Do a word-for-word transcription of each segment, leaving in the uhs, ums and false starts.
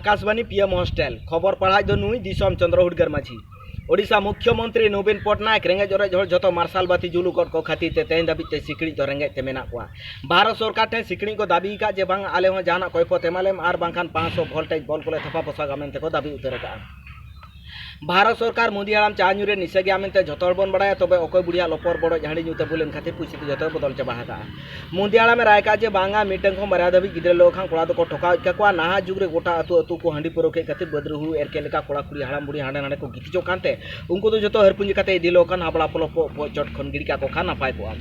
ᱟᱠᱟᱥᱵᱟᱱᱤ P M hostel, ᱠᱷᱚᱵᱚᱨ ᱯᱟᱲᱦᱟᱣᱤᱡ ᱫᱚ ᱱᱩᱭ ᱫᱤᱥᱚᱢ ᱪᱚᱸᱫᱽᱨᱚ ᱦᱩᱰᱜᱟᱹᱨ ᱢᱟᱹᱡᱷᱤ᱾ ᱳᱰᱤᱥᱟ ᱢᱩᱠᱷᱭᱚ ᱢᱚᱱᱛᱨᱤ ᱱᱚᱵᱤᱱ ᱯᱚᱴᱱᱟᱭᱮᱠ ᱨᱮᱸᱜᱮᱡ ᱚᱨᱮᱡ ᱦᱚᱲ ᱡᱷᱚᱛᱚ ᱢᱟᱨᱥᱟᱞ ᱵᱟᱹᱛᱤ ᱡᱩᱞ ᱩᱜᱚᱫ ᱠᱚ ᱠᱷᱟᱹᱛᱤᱨ ᱛᱮ ᱛᱮᱦᱮᱧ ᱫᱷᱟᱹᱵᱤᱡ ᱛᱮ ᱥᱤᱠᱲᱤᱡ ᱫᱚ ᱨᱮᱸᱜᱮᱡ ᱛᱮ ᱢᱮᱱᱟᱜ ᱠᱚᱣᱟ᱾ ᱵᱷᱟᱨᱚᱛ ᱥᱚᱨᱠᱟᱨ ᱴᱷᱮᱱ ᱥᱤᱠᱲᱤᱡ ᱠᱚ ᱫᱟᱹᱵᱤ ᱟᱠᱟᱫ ᱡᱮ ᱵᱟᱝ, ᱟᱞᱮ ᱦᱚᱸ ᱡᱟᱦᱟᱱᱟᱜ ᱠᱚᱭᱯᱚᱛ ᱮᱢᱟ ᱞᱮᱢ ᱟᱨ ᱵᱟᱝᱠᱷᱟᱱ ᱯᱟᱸᱪᱥᱚ ᱵᱷᱳᱞᱴᱮᱡᱽ ᱵᱚᱞᱵ ᱠᱚᱞᱮ ᱛᱷᱟᱯᱟ ᱯᱚᱥᱟᱜᱟ ᱢᱮᱱᱛᱮ ᱠᱚ ᱫᱟᱹᱵᱤ ᱩᱛᱟᱹᱨ ᱟᱠᱟᱫᱼᱟ᱾ ᱵᱷᱟᱨᱚᱛ ᱥᱚᱨᱠᱟᱨ ᱢᱩᱫᱤ ᱦᱟᱲᱟᱢ ᱪᱟ ᱧᱩ ᱨᱮ ᱱᱤᱥᱟᱹ ᱜᱮᱭᱟ ᱢᱮᱱᱛᱮ ᱡᱷᱚᱛᱚ ᱦᱚᱲ ᱵᱚᱱ ᱵᱟᱲᱟᱭᱟ, ᱛᱚᱵᱮ ᱚᱠᱚᱭ ᱵᱩᱲᱦᱤᱭᱟᱜ ᱞᱚᱯᱚᱨ ᱵᱚᱲᱚᱡ ᱦᱟᱺᱰᱤ ᱧᱩ ᱛᱮ ᱵᱩᱞ ᱮᱱ ᱠᱷᱟᱹᱛᱤᱨ ᱯᱚᱨᱤᱥᱛᱷᱤᱛᱤ ᱡᱷᱚᱛᱚᱭ ᱵᱚᱫᱚᱞ ᱪᱟᱵᱟ ᱟᱠᱟᱫᱼᱟ᱾ ᱢᱩᱫᱤ ᱦᱟᱲᱟᱢᱮ ᱨᱟᱭ ᱠᱟᱜᱼᱟ ᱡᱮ ᱵᱟᱝᱟ, ᱢᱤᱫᱴᱟᱝ ᱠᱷᱚᱱ ᱵᱟᱨᱭᱟ ᱫᱷᱟᱹᱵᱤᱡ ᱜᱤᱫᱽᱨᱟᱹ ᱞᱮᱠᱚ ᱠᱷᱟᱱ ᱠᱚᱲᱟ ᱫᱚᱠᱚ ᱴᱷᱚᱠᱟᱣᱮᱫ ᱠᱟᱠᱚᱣᱟ᱾ ᱱᱟᱦᱟᱜ ᱡᱩᱜᱽ ᱨᱮ ᱜᱚᱴᱟ ᱟᱹᱛᱩ ᱟᱹᱛᱩ ᱠᱚ ᱦᱟᱺᱰᱤ ᱯᱟᱹᱣᱨᱟᱹ ᱠᱷᱮᱡ ᱠᱷᱟᱹᱛᱤᱨ ᱵᱟᱹᱫᱽ ᱨᱮ ᱦᱩᱲᱩ ᱮᱨ ᱠᱮᱫ ᱞᱮᱠᱟ ᱠᱚᱲᱟ ᱠᱩᱲᱤ ᱦᱟᱲᱟᱢ ᱵᱩᱲᱦᱤ ᱦᱟᱸᱰᱮ ᱱᱟᱰᱮ ᱠᱚ ᱜᱤᱛᱤᱡᱚᱜ ᱠᱟᱱᱛᱮ ᱩᱱᱠᱩ ᱫᱚ ᱡᱷᱚᱛᱚ ᱦᱟᱹᱨᱯᱩᱧᱡᱤ ᱠᱟᱛᱮ ᱤᱫᱤ ᱞᱮᱠᱚ ᱠᱷᱟᱱ ᱦᱟᱵᱲᱟ ᱯᱚᱞᱚ ᱯᱚᱜ ᱯᱚᱜ ᱪᱚᱴ ᱠᱷᱚᱱ ᱜᱤᱰᱤ ᱠᱟᱠᱚ ᱠᱷᱟᱱ ᱱᱟᱯᱟᱭ ᱠᱚᱜᱼᱟ᱾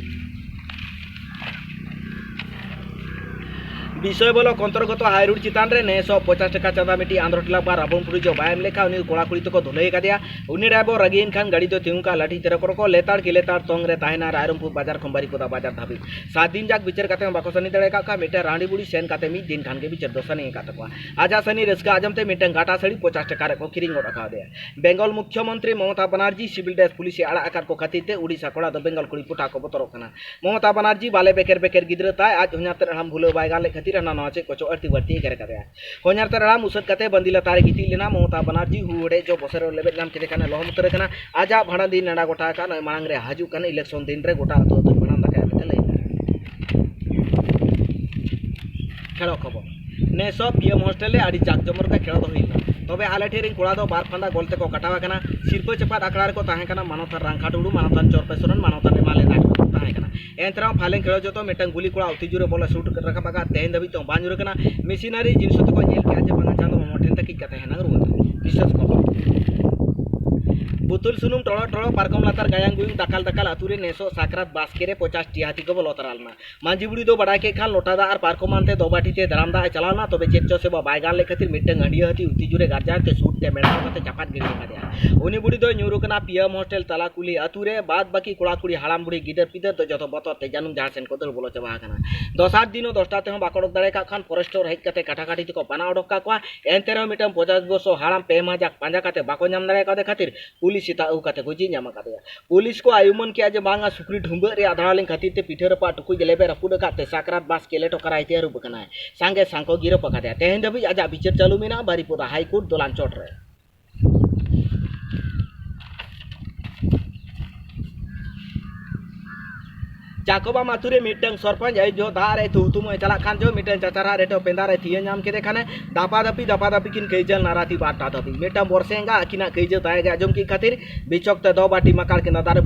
ᱵᱤᱥᱚᱭ ᱵᱚᱞᱚᱠ ᱚᱱᱛᱚᱨᱜᱚᱛᱚ ᱦᱟᱭᱨᱳᱰ ᱪᱮᱛᱟᱱ ᱨᱮ ᱱᱮᱥᱚᱜ ᱯᱚᱧᱪᱟᱥ ᱴᱟᱠᱟ ᱪᱟᱸᱫᱟ ᱢᱤᱫᱴᱤᱡ ᱟᱸᱫᱷᱨᱚ ᱴᱤᱞᱟ ᱵᱟ ᱨᱟᱵᱚᱱᱯᱩᱨᱤ ᱡᱚ ᱵᱟᱭ ᱮᱢ ᱞᱮᱠᱷᱟᱱ ᱩᱱᱤ ᱠᱚᱲᱟ ᱠᱩᱲᱤ ᱛᱮᱠᱚ ᱫᱷᱩᱞᱟᱹᱭ ᱟᱠᱟᱫᱮᱭᱟ᱾ ᱩᱱᱤ ᱰᱨᱟᱭᱵᱚᱨ ᱨᱟᱹᱜᱤᱭᱮᱱ ᱠᱷᱟᱱ ᱜᱟᱹᱰᱤ ᱫᱚ ᱛᱤᱸᱜᱩ ᱠᱟᱜ ᱞᱟᱹᱴᱷᱤ ᱛᱮᱨᱚ ᱠᱚᱨᱚ ᱠᱚ ᱞᱮᱛᱟᱲ ᱠᱮ ᱞᱮᱛᱟᱲ ᱛᱚᱝ ᱨᱮ ᱛᱟᱦᱮᱱᱟ ᱨᱟᱭᱨᱚᱝᱯᱩᱨ ᱵᱟᱡᱟᱨ ᱠᱷᱚᱱ ᱵᱟᱨᱤᱯᱚᱫᱟ ᱵᱟᱡᱟᱨ ᱫᱷᱟᱹᱵᱤᱡ᱾ ᱥᱟᱛ ᱫᱤᱱ ᱡᱟᱠ ᱵᱤᱪᱟᱹᱨ ᱠᱟᱛᱮ ᱦᱚᱸ ᱵᱟᱠᱚ ᱥᱟᱹᱱᱤ ᱫᱟᱲᱮ ᱟᱠᱟᱫ ᱠᱚᱣᱟ᱾ ᱢᱤᱫᱴᱟᱝ ᱨᱟᱺᱰᱤ ᱵᱩᱲᱤ ᱥᱮᱱ ᱠᱟᱛᱮ ᱢᱤᱫ ᱫᱤᱱ ᱠᱷᱟᱱ ᱜᱮ ᱵᱤᱪᱟᱹᱨ ᱫᱚ ᱥᱟᱹᱱᱤ ᱟᱠᱟᱫ ᱛᱟᱠᱚᱣᱟ᱾ ᱟᱡᱟᱜ ᱥᱟᱹᱱᱤ ᱨᱟᱹᱥᱠᱟᱹ ᱟᱸᱡᱚᱢ ᱛᱮ ᱢᱤᱫᱴᱟᱝ ᱜᱟᱴᱟ ᱥᱟᱹᱲᱤ ᱯᱚᱧᱪᱟᱥ ᱴᱟᱠᱟ ᱨᱮᱠᱚ ᱠᱤᱨᱤᱧ ᱜᱚᱫ ᱟᱠᱟᱫᱮᱭᱟ᱾ ᱵᱮᱝᱜᱚᱞ ᱢᱩᱠᱷᱭᱚᱢᱚᱱᱛᱨᱤ ᱢᱚᱢᱚᱛᱟ ᱵᱟᱱᱟᱨᱡᱤ ᱥᱤᱵᱤᱞ ᱰᱨᱮᱥ ᱯᱩᱞᱤᱥ ᱮ ᱟᱲᱟᱜ ᱟᱠᱟᱫ ᱠᱚ ᱠᱷᱟᱹᱛᱤᱨ ᱛᱮ ᱩᱰᱤᱥᱟ ᱠᱚᱲᱟ ᱫᱚ ᱵᱮᱝᱜᱚᱞ ᱠᱩᱲᱤ ᱯᱚᱴᱷᱟ ᱠᱚ ᱵᱚᱛᱚᱨᱚᱜ ᱠᱟᱱᱟ᱾ ᱢᱚᱢᱚᱛᱟ ᱵᱟᱱᱟᱨᱡᱤ ᱵᱟᱞᱮ ᱵᱮᱠᱮᱨ ᱵᱮᱠᱮᱨ ᱜᱤᱫᱽᱨᱟᱹ ᱛᱟᱭ ᱟᱡ ᱦᱚᱧᱦᱟᱨ ᱛᱮᱫ ᱦᱟᱲᱟᱢ ᱵᱷᱩᱞᱟᱹᱣ ᱵᱟᱭ ᱜᱟᱱ ᱞᱮᱫ ᱠᱷᱟᱹᱛᱤᱨ ᱦᱟᱱᱟ ᱱᱟᱣᱟ ᱪᱮᱫ ᱠᱚᱪᱚ ᱟᱹᱲᱛᱤ ᱵᱟᱹᱲᱛᱤ ᱮᱜᱮᱨ ᱟᱠᱟᱫᱮᱭᱟ᱾ ᱦᱚᱧᱦᱟᱨ ᱛᱮᱫ ᱦᱟᱲᱟᱢ ᱩᱥᱟᱹᱫ ᱠᱟᱛᱮ ᱵᱟᱸᱫᱤ ᱞᱟᱛᱟᱨ ᱨᱮ ᱜᱤᱛᱤᱡ ᱞᱮᱱᱟ᱾ ᱢᱚᱢᱚᱛᱟ ᱵᱟᱱᱟᱨᱡᱤ ᱦᱩ ᱦᱚᱲᱮᱡ ᱡᱚ ᱵᱚᱥᱮ ᱨᱮ ᱞᱮᱵᱮᱫ ᱧᱟᱢ ᱠᱮᱫᱮ ᱠᱷᱟᱱ ᱞᱚᱦᱚᱢ ᱩᱛᱟᱹᱨ ᱟᱠᱟᱱᱟ᱾ ᱟᱡᱟᱜ ᱵᱷᱟᱸᱰᱟᱱ ᱫᱤᱱ ᱱᱮᱰᱟ ᱜᱚᱴᱟ ᱟᱠᱟᱫ ᱱᱚᱜᱼᱚᱭ ᱢᱟᱲᱟᱝ ᱨᱮ ᱦᱤᱡᱩᱜ ᱠᱟᱱ ᱤᱞᱮᱠᱥᱚᱱ ᱫᱤᱱ ᱨᱮ ᱜᱚᱴᱟ ᱟᱹᱛᱩ ᱟᱹᱛᱩ ᱵᱷᱟᱸᱰᱟᱱ ᱫᱟᱠᱟᱭᱟ ᱢᱮᱱᱛᱮ ᱞᱟᱹᱭ ᱮᱫᱟ᱾ ᱠᱷᱮᱲᱚ ᱠᱷᱚᱵᱚᱨ᱾ ᱱᱮᱥᱚᱜ ᱯᱤ ᱮᱢ ᱦᱳᱥᱴᱮᱞ ᱨᱮ ᱟᱹᱰᱤ ᱡᱟᱠ ᱡᱚᱢᱚᱠ ᱜᱮ ᱠᱷᱮᱲᱚ ᱫᱚ ᱦᱩᱭ ᱞᱮᱱᱟ᱾ ᱛᱚᱵᱮ ᱟᱞᱮ ᱴᱷᱮᱱ ᱨᱮᱱ ᱠᱚᱲᱟ ᱫᱚ ᱵᱟᱨ ᱯᱷᱟᱸᱫᱟ ᱜᱚᱞ ᱛᱮᱠᱚ ᱠᱟᱴᱟᱣ ᱟᱠᱟᱱᱟ᱾ ᱥᱤᱨᱯᱟᱹ ᱪᱟᱯᱟᱫ ᱟᱠᱷᱲᱟ ᱨᱮᱠᱚ ᱛᱟᱦᱮᱸ ᱠᱟᱱᱟ ᱢᱟᱱᱚᱛᱟᱱ ᱨᱟᱝᱠᱷᱟ ᱴᱩᱰᱩ, ᱢᱟᱱᱚᱛᱟᱱ ᱪᱚᱨᱯᱮᱥᱚᱨ ᱨᱮᱱ ᱢᱟᱱᱚᱛᱟᱱ ᱮᱢᱟᱞᱮ ᱫᱟᱜ ᱠᱚ ᱛᱟᱦᱮᱸ ᱠᱟᱱᱟ᱾ ᱮᱱᱛᱮ ᱨᱮᱦᱚᱸ ᱯᱷᱟᱭᱞᱮᱱ ᱠᱷᱮᱲᱚ ᱡᱚᱛᱚ ᱢᱤᱫᱴᱟᱝ ᱜᱩᱞᱤ ᱠᱚᱲᱟ ᱩᱛᱤ ᱡᱳᱨᱮ ᱵᱚᱞ ᱮ ᱥᱩᱴ ᱨᱟᱠᱟᱵ ᱟᱠᱟᱫ, ᱛᱮᱦᱮᱧ ᱫᱷᱟᱹᱵᱤᱡ ᱛᱮ ᱦᱚᱸ ᱵᱟᱝ ᱧᱩᱨ ᱟᱠᱟᱱᱟ᱾ ᱢᱤᱥᱤᱱᱟᱨᱤ ᱡᱤᱱᱤᱥ ᱦᱚᱸ ᱛᱮᱠᱚ ᱧᱮᱞ ᱠᱮᱜᱼᱟ ᱡᱮ ᱵᱟᱝᱟ ᱪᱟᱸᱫᱚ ᱢᱟᱢᱟ ᱴᱷᱮᱱ ᱛᱟᱹᱠᱤᱡ ᱠᱟᱛᱮ ᱦᱮᱱᱟᱝ ᱨᱩᱣᱟᱹᱲ᱾ ᱵᱤᱥᱮᱥ ᱠᱷᱚᱵᱚᱨ᱾ ᱵᱩᱛᱩᱞ ᱥᱩᱱᱩᱢ ᱴᱚᱲᱚ ᱴᱚᱲᱚ ᱯᱟᱨᱠᱚᱢ ᱞᱟᱛᱟᱨ ᱜᱟᱭᱟᱝ ᱜᱩᱭᱩᱝ ᱫᱟᱠᱟᱞ ᱫᱟᱠᱟᱞ ᱟᱹᱛᱩ ᱨᱮ ᱱᱮᱥᱚᱜ ᱥᱟᱠᱨᱟᱛ ᱵᱟᱥᱠᱮ ᱨᱮ ᱯᱚᱧᱪᱟᱥ ᱴᱤ ᱦᱟᱹᱛᱤ ᱠᱚ ᱵᱚᱞᱚ ᱛᱟᱨᱟ ᱞᱮᱱᱟ᱾ ᱢᱟᱹᱡᱷᱤ ᱵᱩᱲᱦᱤ ᱫᱚ ᱵᱟᱰᱟᱭ ᱠᱮᱫ ᱠᱷᱟᱱ ᱞᱚᱴᱟ ᱫᱟᱜ ᱟᱨ ᱯᱟᱨᱠᱚᱢ ᱟᱱᱛᱮ ᱫᱚ ᱵᱟᱹᱴᱤ ᱛᱮ ᱫᱟᱨᱟᱢ ᱫᱟᱜ ᱮ ᱪᱟᱞᱟᱣ ᱞᱮᱱᱟ, ᱛᱚᱵᱮ ᱪᱮᱫ ᱪᱚ ᱥᱮᱵᱟ ᱵᱟᱭ ᱜᱟᱱ ᱞᱮᱫ ᱠᱷᱟᱹᱛᱤᱨ ᱢᱤᱫᱴᱟᱝ ᱦᱟᱹᱰᱤᱭᱟᱹ ᱦᱟᱹᱛᱤ ᱩᱛᱤ ᱡᱳᱨᱮ ᱜᱟᱨᱡᱟᱣ ᱛᱮ ᱥᱩᱴ ᱛᱮ ᱢᱮᱲᱟᱣ ᱠᱟᱛᱮ ᱪᱟᱯᱟᱫ ᱜᱤᱰᱤ ᱟᱠᱟᱫᱮᱭᱟ᱾ ᱩᱱᱤ ᱵᱩᱲᱦᱤ ᱫᱚᱭ ᱧᱩᱨ ᱟᱠᱟᱱᱟ ᱯᱤ ᱮᱢ ᱦᱳᱥᱴᱮᱞ ᱛᱟᱞᱟ ᱠᱩᱞᱦᱤ ᱟᱹᱛᱩ ᱨᱮ᱾ ᱵᱟᱫ ᱵᱟᱹᱠᱤ ᱠᱚᱲᱟ ᱠᱩᱲᱤ ᱦᱟᱲᱟᱢ ᱵᱩᱲᱦᱤ ᱜᱤᱫᱟᱹᱨ ᱯᱤᱫᱟᱹᱨ ᱫᱚ ᱡᱚᱛᱚ ᱵᱚᱛᱚᱨ ᱛᱮ ᱡᱟᱹᱱᱩᱢ ᱡᱟᱦᱟᱸ ᱥᱮᱱ ᱠᱚ ᱫᱟᱹᱲ ᱵᱚᱞᱚ ᱪᱟᱵᱟ ᱟᱠᱟᱱᱟ᱾ ᱫᱚᱥᱟᱨ ᱫᱤᱱ ᱦᱚᱸ ᱫᱚᱥᱴᱟ ᱛᱮᱦᱚᱸ ᱵᱟᱠᱚ ᱚᱰᱚᱠ ᱫᱟᱲᱮ ᱟᱠᱟᱫ ᱠᱷᱟᱱ ᱯᱷᱚᱨᱮᱥᱴᱚᱨ ᱦᱮᱡ ᱠᱟᱛᱮ ᱠᱟᱴᱟ ᱠᱟᱴᱤ ᱛᱮᱠᱚ ᱯᱟᱱᱟ ᱚᱰᱚᱠ ᱠᱟᱜ ᱠᱚᱣᱟ᱾ ᱮᱱᱛᱮ ᱨᱮᱦᱚᱸ ᱢᱤᱫᱴᱟᱝ ᱯᱚᱧᱪᱟᱥ ᱵᱚᱨᱥᱚ ᱦᱟᱲᱟᱢ ᱯᱮ ᱢᱟᱦᱟ ᱡᱟᱠ ᱯᱟᱸᱡᱟ ᱠᱟᱛᱮ ᱵᱟᱠᱚ ᱧᱟᱢ ᱫᱟᱲᱮ ᱠᱟᱣᱫᱮ ᱠᱷᱟᱹᱛᱤᱨ ᱯᱩᱞᱤᱥ ᱥᱮᱛᱟᱜ ᱟᱹᱜᱩ ᱠᱟᱛᱮ ᱠᱚ ᱡᱤᱡ ᱧᱟᱢ ᱟᱠᱟᱫᱮᱭᱟ᱾ ᱯᱩᱞᱤᱥ ᱠᱚ ᱟᱭᱩᱢᱟᱹᱱ ᱠᱮᱜᱼᱟ ᱡᱮ ᱵᱟᱝᱟ, ᱥᱩᱠᱨᱤ ᱰᱷᱩᱢᱵᱟᱹᱜ ᱨᱮᱭᱟᱜ ᱫᱟᱲᱟ ᱞᱮᱱ ᱠᱷᱟᱹᱛᱤᱨ ᱛᱮ ᱯᱤᱴᱷᱟᱹ ᱨᱟᱯᱟᱜ ᱴᱩᱠᱩᱡ ᱞᱮᱵᱮ ᱨᱟᱹᱯᱩᱫ ᱟᱠᱟᱫ ᱛᱮ ᱥᱟᱠᱨᱟᱛ ᱵᱟᱥᱠᱮ ᱞᱮᱴᱚ ᱠᱟᱨᱟᱭ ᱛᱮ ᱟᱹᱨᱩᱵ ᱟᱠᱟᱱᱟᱭ᱾ ᱥᱟᱸᱜᱮ ᱥᱟᱝ ᱠᱚ ᱜᱤᱨᱟᱹᱯ ᱟᱠᱟᱫᱮᱭᱟ᱾ ᱛᱮᱦᱮᱧ ᱫᱷᱟᱹᱵᱤᱡ ᱟᱡᱟᱜ ᱵᱤᱪᱟᱹᱨ ᱪᱟᱹᱞᱩ ᱢᱮᱱᱟᱜᱼᱟ ᱵᱟᱨᱤᱯᱚᱫᱟ ᱦᱟᱭ ᱠᱳᱨᱴ ᱫᱚᱞᱟᱱ ᱪᱚᱴ ᱨᱮ᱾ ᱪᱟᱠᱚᱵᱟᱢ ᱟᱹᱛᱩ ᱨᱮ ᱢᱤᱫᱴᱟᱝ ᱥᱚᱨᱯᱚᱧᱪ ᱟᱹᱭᱩᱵ ᱡᱚᱦᱚᱜ ᱫᱟᱜ ᱨᱮ ᱛᱩ ᱩᱛᱩᱢᱚᱜ ᱮ ᱪᱟᱞᱟᱜ ᱠᱷᱟᱱ ᱡᱚ ᱢᱤᱫᱴᱟᱝ ᱪᱟᱪᱟᱨᱦᱟᱜ ᱨᱮᱴᱚ ᱯᱮᱸᱫᱟ ᱨᱮ ᱛᱷᱤᱭᱟᱹ ᱧᱟᱢ ᱠᱮᱫᱮ ᱠᱷᱟᱱᱮ ᱫᱟᱯᱟ ᱫᱟᱯᱤ ᱫᱟᱯᱟ ᱫᱟᱯᱤ ᱠᱤᱱ ᱠᱟᱹᱭᱡᱟᱹ ᱞᱮᱱᱟ ᱨᱟᱛᱤ ᱵᱟᱨᱚᱴᱟ ᱫᱷᱟᱹᱵᱤᱡ᱾ ᱢᱤᱫᱴᱟᱝ ᱵᱚᱨᱥᱮ ᱮᱸᱜᱟ ᱟᱹᱠᱤᱱᱟᱜ ᱠᱟᱹᱭᱡᱟᱹ ᱫᱟᱭᱟ ᱜᱮ ᱟᱸᱡᱚᱢ ᱠᱮᱫ ᱠᱷᱟᱹᱛᱤᱨ ᱵᱤᱪᱚᱠ ᱛᱮ ᱫᱚ ᱵᱟᱹᱴᱤ ᱢᱟᱠᱟᱲ ᱠᱤᱱ ᱫᱟᱫᱟ ᱨᱮ